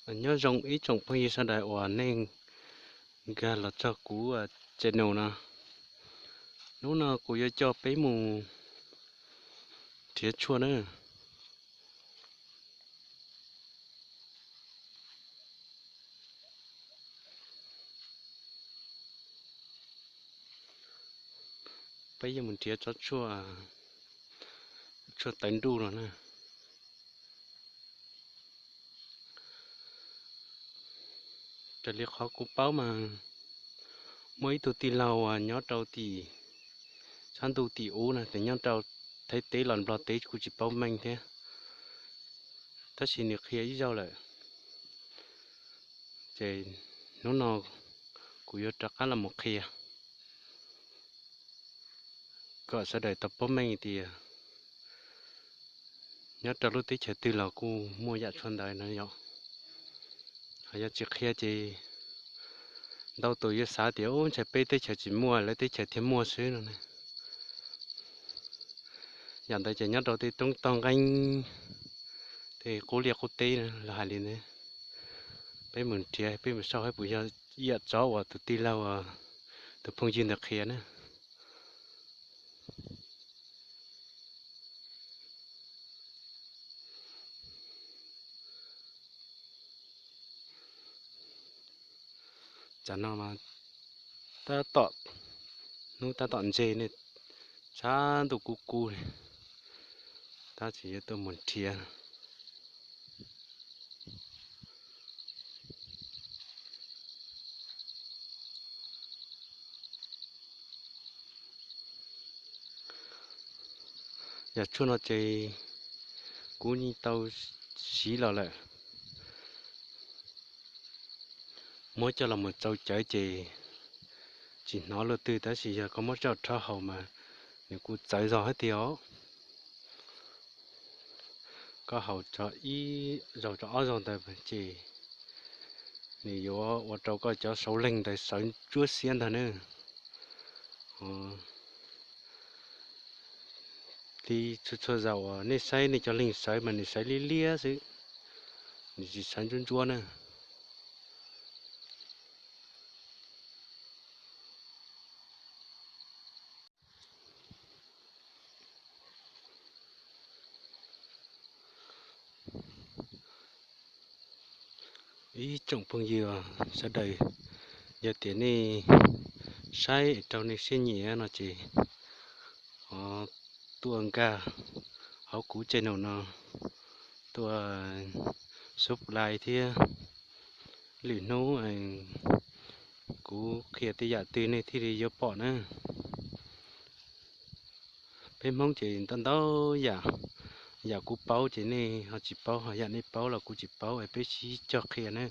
Nyob zoo ib tsoom phooj ywg sawv daws uas nej nkag los txog kuv channel no. Hnub no kuv yuav coj peb mus nrhiav tshuaj na. Peb yuav mus nrhiav tsob tshuaj, tshuaj tawv nruj no na. Raws li qhov kuv paub mas muaj ib tug tij laug uas nyob rau tim sab ntuj tim ub na, ces nyob rau Thaib teb los Nplog teb kuj tsis paub meej thiab, tab sis nws qhia ib zaug lawm. Ces hnub no kuv yuav rov qab los mus qhia kom sawv daws tau paub meej tias nyob rau lub teb chaws twg los kuj muaj yam tshuaj ntawd no yom. Ho yog tsis qhia ces ntau tus yuav xav tias ub, ntshai peb teb chaws tsis muaj, lawv teb chaws thiaj muaj xwb no ne. Yam ntawd ces nyob rau tej roob toj nqeeb, tej qub liaj qub teb los hais li ntawd. Peb mus nrhiav, peb mus saib puas yog ib yam tsob uas tus tij laug, tus phooj ywg ntawd qhia na. Tsam no mas tab tom, hnub tab tom ntse ne, tshav ntuj kub kub li, tab sis yuav tuaj mus nrhiav. Yam tshuaj no ces kuv yeej tau siv los lawm, muab coj los mus tsau cawv ces tsis hnov luaj twg, tab sis yog koj muab coj rhaub haus mas nws kuj txawv zog hab tiag os. Koj haus tso ib zaug tso ob zaug ntawd ces nws yuav ua rau koj cov sauv leeg ntawd sawv ntsuab xiab ntag na. Li txhua txhua zaus uas nej saib nej cov leeg sawv mas nws sawv liab liab xwb, nws tsis sawv ntsuab ntsuab na. Ib tsoom phooj ywg sawv daws, yog tias nej saib rau nej siab nyiam no ces tuaj nkag hauv kuv channel no tuaj subscribe thiab, lwm hnub kuv qhia tej yam twg nej thiaj li yuav pom na. Peb Hmoob ces ntau ntau yam, yam kuv paub ces nej ho tsis paub, ho yam nej paub los kuv tsis paub es peb sib cog qhia na.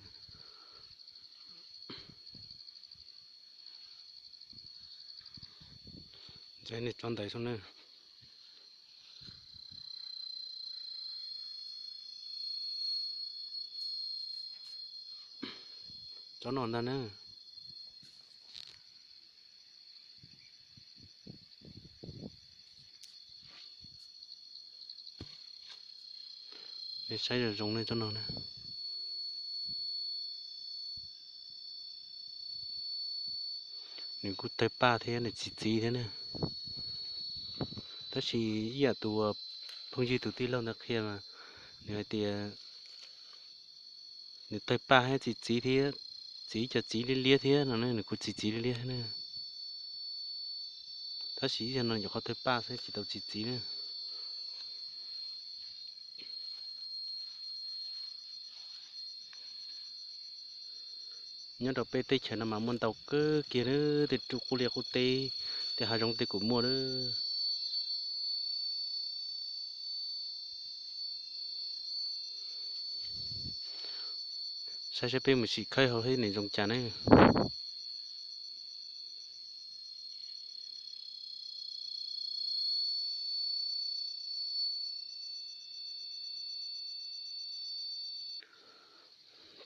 Ntxeev nej tsob ntawd xwb na. Tsob no ntag na. Nej saib zoo zoo ne tsob no na. Nws kuj tawg paj thiab nws txi txiv thiab na. Tab sis ib yam tus phooj ywg tus tij laug ntawd qhia mas nws hais tias nws tawg paj thiab txi txiv thiab, txiv cov txiv liab liab thiab no ne, nws kuj txi txiv liab liab thiab na. Tab sis ib yam no nyuam qhuav tawg paj xwb tsis tau txi txiv na. Nyob rau peb teb chaws no mas muaj ntau kawg kiag na, tej roob qub liaj qub teb, tej hav zoov tej kuj muaj lawm. Saib saib peb mus sim khawb hauv thiab nws zoo cas ne.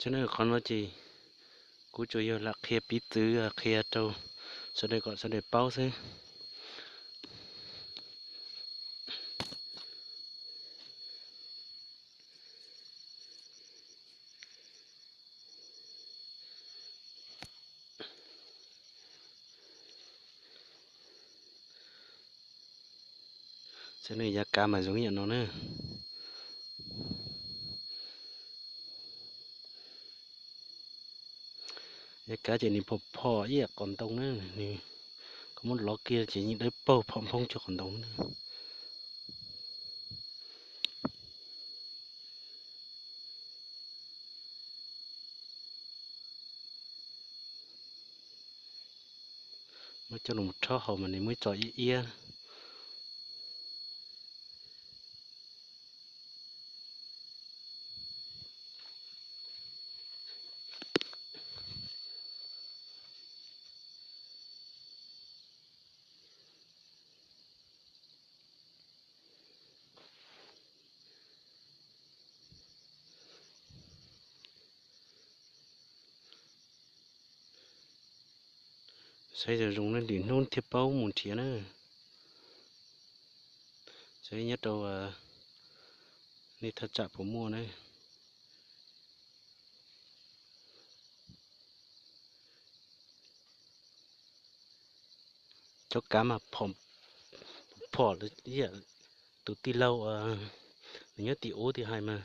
Qhov no ces kuv tsuas yog lam qhia piv txwv qhia rau sawv daws kom sawv daws paub xwb. Saib nws yav kav mas zoo ib yam no na. Yav kav ces nws phom phom ib yam qos ntoo na, nws, koj muab lov kiag ces yeej dawb paug phom phoob cuag qos ntoo na. Muab coj los rhaub haus mas nws muaj ib txoj iab iab. Saib zoo zoo na, lwm hnub thiaj paub mus nrhiav na. Saib nyob rau nej thaj tsam puas muaj na. Cov kav mas phom, phom ib yam tus tij laug nws nyob tim ub tim hais mas,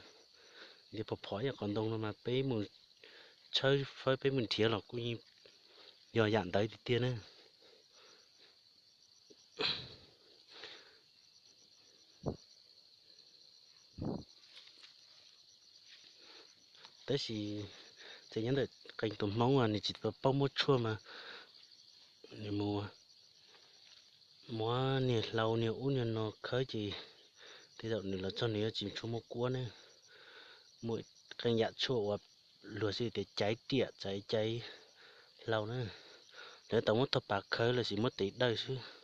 nws phom phom ib yam qos ntoo no mas peb mus tshawb fawb peb mus nrhiav los kuj yog yam ntawd tiag tiag na. Tab sis ces nyob ntawm qee tus Hmoob nws tsis tau paub muab tshuaj mas nws mus muab niag hlau niag ub niag no khawb ces tej zaum nws los txog nws yuav tsis tshua muaj kuab ne. Muaj qee yam tshuaj uas luag xws tias caiv riam caiv caiv hlau na, lawv tau muab tog pas khawb los sis muab tes dawj xwb.